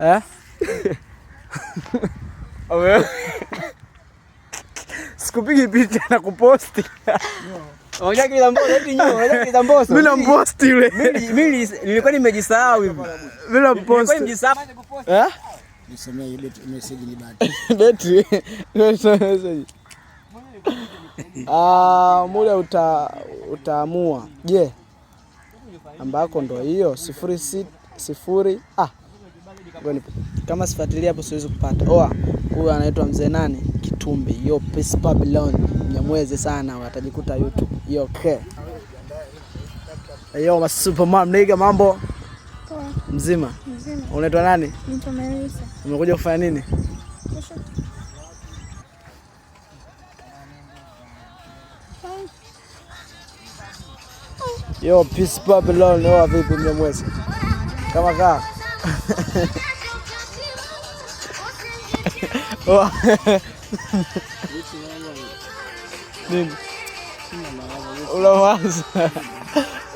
Eh? Sikupigi picha na kuposti. Unajua kile mboso, eti nyuma, unajua kile mboso. Mimi namposti yule. Mimi nilikuwa nimejisahau hivi. Mimi namposti. Nilikuwa nimejisahau. Eh? Nisomee ile message ni bati. Betri. Message. Ah, muda utaamua. Je, ambako ndo hiyo 06 0 ah. Ngoja kama sifuatilia hapo siwezi kupata. Oa, huyu anaitwa mzee nani? Kitumbi. Yo, Peace Babylon. Mnyamwezi sana, atajikuta YouTube. Yo, okay. Yo, ma Superman nigga, mambo? Poa. Mzima? Mzima. Unaitwa nani? Naitwa Melissa. Umekuja kufanya nini? Kushoot. Yo, Peace Babylon, oa vipi mnyamwezi? Kama kaa. Oa. Nini? Una mawazo?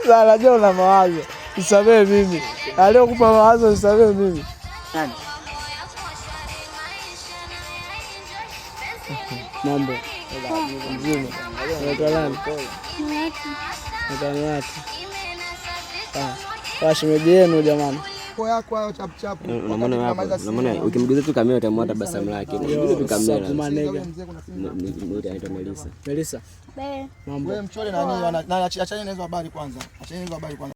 Sasa najua una mawazo. Nisamee mimi. Aliyokupa mawazo nisamee mimi. Nani? Mambo. Mzima. Unaitwa nani? Unaitwa nani? Ah, washemeji yenu jamani. Kwa yako hayo chap chap. Unamwona hapo? Unamwona ukimguza tu kamera utamwona tabasamu lake. Ukimguza tu kamera. Sup, my nigga. Mmoja anaitwa Melissa. Melissa. Be. Mambo. Wewe mchore nani, acheni na hizo habari kwanza. Acheni hizo habari kwanza.